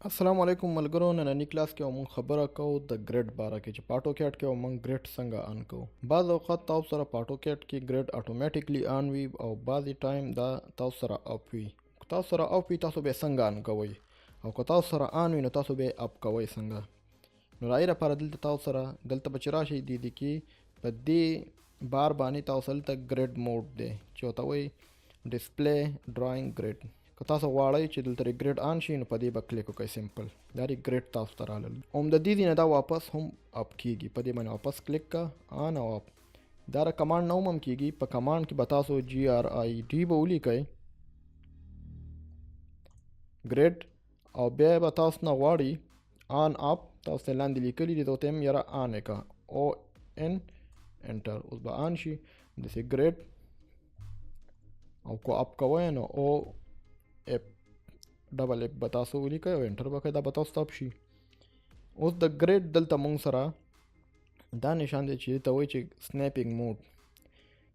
السلام علیکم ملګرو، نننی کلاس کې موږ خبره کوو د ګریډ باره کې چې په اټوکیټ کې موږ ګریډ څنګه آن کوو. بعض اوقات تاسو سره په اټوکیټ کې ګریډ اتوماتیکلی آن وي او بعضی ټایم دا تاسو سره اپ وي. که تاسو سره اپ وي، تاسو به څنګه آن کوئ، او که تاسو سره آن وي نو تاسو به اپ کوئ څنګه؟ نو راي لپاره دلته تاسو سره دلته به چې راشئ، دې دي کې په دې بار باندې تاسو دلته ګریډ موډ دی چې ورته وایي ډسپلی ډراینګ ګریډ. که تاسو غواړئ چې دلته ګریډ آن شي نو په دې به کلیک وکړئ. سمپل دا دی، ګریډ تاسو ته رالل. هم د دې نه دا واپس هم اپ کیږي. په دې باندې واپس کلیک کا، آن او اپ. دا د کمانډ نه هم کیږي. په کمانډ کې به تاسو GRID به ولیکئ، ګریډ، او بیا به تاسو نه غواړي آن اپ. تاسو ته لاندې لیکلي دي، ته هم یاره آن یې که، ON انټر، اوس به آن شي داسې ګریډ. او کو اپ کوئ نو او اپ ډبل اپ به تاسو ولیکئ او انټر به کړئ، دا به تاسو ته اپ شي. اوس د ګریډ دلته مونږ سره دا نشان دی چې ته وایي چې سنیپینګ موډ.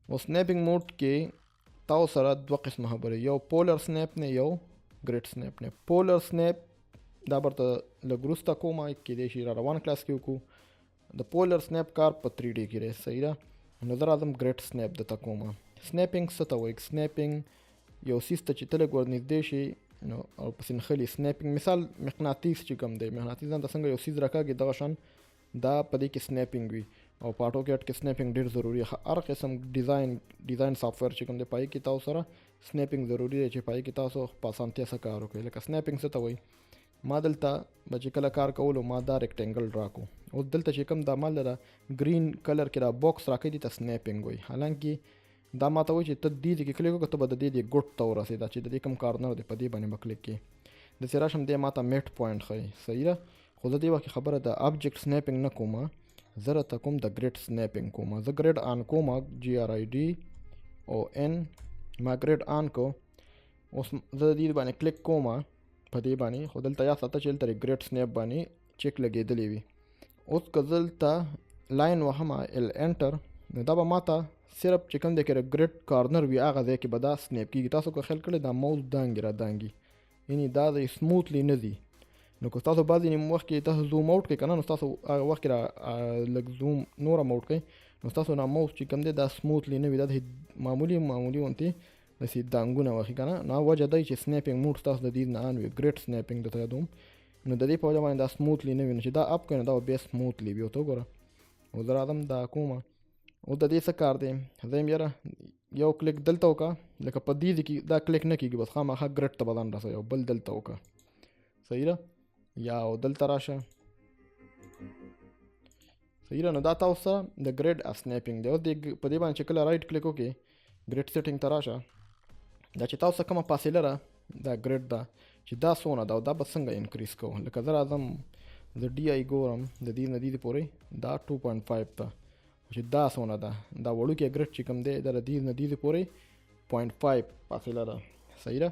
او سنیپینګ موډ کې تاسو سره دوه قسمه خبرې، یو پولر سنیپ نه، یو ګریډ سنیپ نه. پولر سنیپ دا برته لږ وروسته کومه، کېدای شي را روان کلاس کې وکړو. د پولر سنیپ کار په 3D کې دی، صحیح ده. نو زه راځم ګریډ سنیپ درته کومه. سنیپینګ څه ته وایي؟ سنیپینګ یو څیز ته چې ته لږ ورنږدې شي نو او پسې نښلي. سنیپینګ مثال مقناطیس چې کوم دی، مقناطیس ځان ته څنګه یو څیز راکاږي، دغه شان دا په دې کې سنیپینګ وي. او په اټوکیټ کې سنیپینګ ډېر ضروري. هر قسم ډیزاین سافټویر چې کوم دی، په هغې کې تاسو سره سنیپینګ ضروري دی چې په هغې کې تاسو په اسانتیا سره کار وکړئ. لکه سنیپینګ څه ته وایي؟ ما دلته به چې کله کار کولو، ما دا ریکټینګل ډرا کو. اوس دلته چې کوم دا مال ده ګرین کلر کې دا باکس راکوي، دې ته سنیپینګ وایي. حالانکه دا ما ته وایي چې ته دې ځای کې کلیک وکړه، ته به د دې دې ګوټ ته ورسېې، دا چې د دې کوم کارنر دی په دې باندې به کلیک کړې. داسې راشم، دی ما ته میټ پوینټ ښیي، صحیح ده. خو زه دې وخت کې خبره د ابجیکټ سنیپینګ نه کوم، زه راته کوم د ګریډ سنیپینګ کوم. زه ګریډ آن کوم، GRID ON، ما ګریډ آن کو. اوس زه دې باندې کلیک کوم په دې باندې، خو دلته یاد ساته چې دلته ګریډ سنیپ باندې چیک لګېدلی وي. اوس که زه دلته لاین وهم ال انټر، نو دا به ما ته صرف چې کوم ځای کې ګریډ کارنر وي هغه ځای کې به دا سنیپ کېږي. تاسو که خیال کړئ دا موز دانګي را دانګي، یعنې دا ځای سموتلی نه ځي. نو که تاسو بعضې نیم وخت کې تاسو زوم اوټ کړئ که نه، نو ستاسو هغه وخت کې را لږ زوم نور هم اوټ کړئ، نو ستاسو دا موز چې کوم دی دا سموتلی نه وي، دا داسې معمولي معمولي غوندې داسې دانګونه وهي که نه. نو هغه وجه دی چې سنیپینګ موډ ستاسو د دې نه آن وي، ګریډ سنیپینګ درته یادوم. نو د دې په وجه باندې دا سموتلی نه وي. نو چې دا اپ کړئ نو دا به بیا سموتلی وي. ورته وګوره، اوس زه راځم دا کومه. اوس د دې څه کار دی؟ زه یم یاره یو کلیک دلته وکړه، لکه په دې ځای کې دا کلیک نه کېږي، بس خامخا ګریډ ته به ځان رسوي. او بل دلته وکړه، صحیح ده، یا او دلته راشه، صحیح ده. نو دا تاسو سره د ګریډ سنیپینګ دی. اوس په دې باندې چې کله رایټ کلیک وکړې، ګریډ سیټینګ ته راشه، دا چې تاسو کومه فاصله ده دا ګریډ ده چې دا څونه ده او دا به څنګه انکریز کوو. لکه زه راځم، زه ډي آی ګورم، د دې نه دې پورې دا 2.5 ده، چې دا څونه ده، دا وړوکی ګریډ چې کوم دی دا د دې نه دې پورې 0.5 فاصله ده، صحیح ده.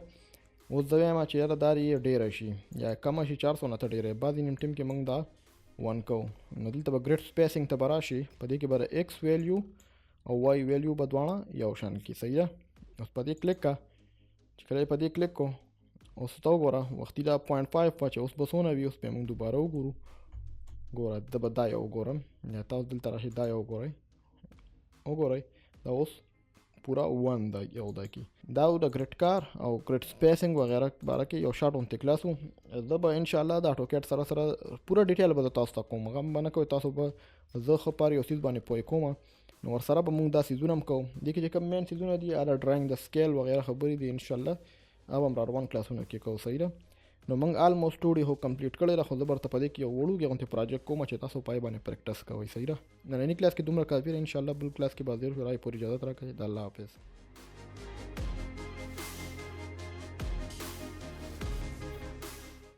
اوس زه وایم چې یاره دا یې ډېره شي یا کمه شي، چار څونه ته ډېره. بعضې نیم ټیم کې موږ دا 1 کوو. نو دلته به ګریډ سپیسینګ ته به راشي، په دې کې به د ایکس ویلیو او وای ویلیو به دواړه یو شان کړي، صحیح ده. اوس په دې کلیک کړه، چې کله یې په دې کلیک کړو، اوس ته وګوره وختي دا 0.5 وه چې اوس به څونه وي. اوس به موږ دوباره وګورو. ګوره زه به دا یو وګورم، یا تاسو دلته راشئ دا یو وګورئ، وګورئ دا اوس پوره 1 ده یو ده کې. دا د ګریډ کار او ګریډ سپیسینګ وغیره باره کې یو شارټ غوندې کلاس و. زه به انشاءالله د اټوکیټ سره سره پوره ډیټیل به زه تاسو ته کوم، غم به نه کوئ. تاسو به زه ښه پر یو څیز باندې پوه کوم، نو ورسره به موږ دا څیزونه هم کوو. دې کې چې کوم مین څیزونه دي، هغه ډراینګ د سکیل وغیره خبرې دي، انشاءالله هغه به هم را روان کلاسونو کې کوو، صحیح ده. نو موږ آلموسټ ټوډي هو کمپلیټ کړی ده، خو زه به ورته په دې کې یو وړوکی غوندې پروجیکټ کوم چې تاسو په هغې باندې پریکټس کوئ، صحیح ده. ننني کلاس کې دومره کافي ده، انشاءالله بل کلاس کې به حاضر شو. رای پورې اجازه راکړئ، د الله حافظ.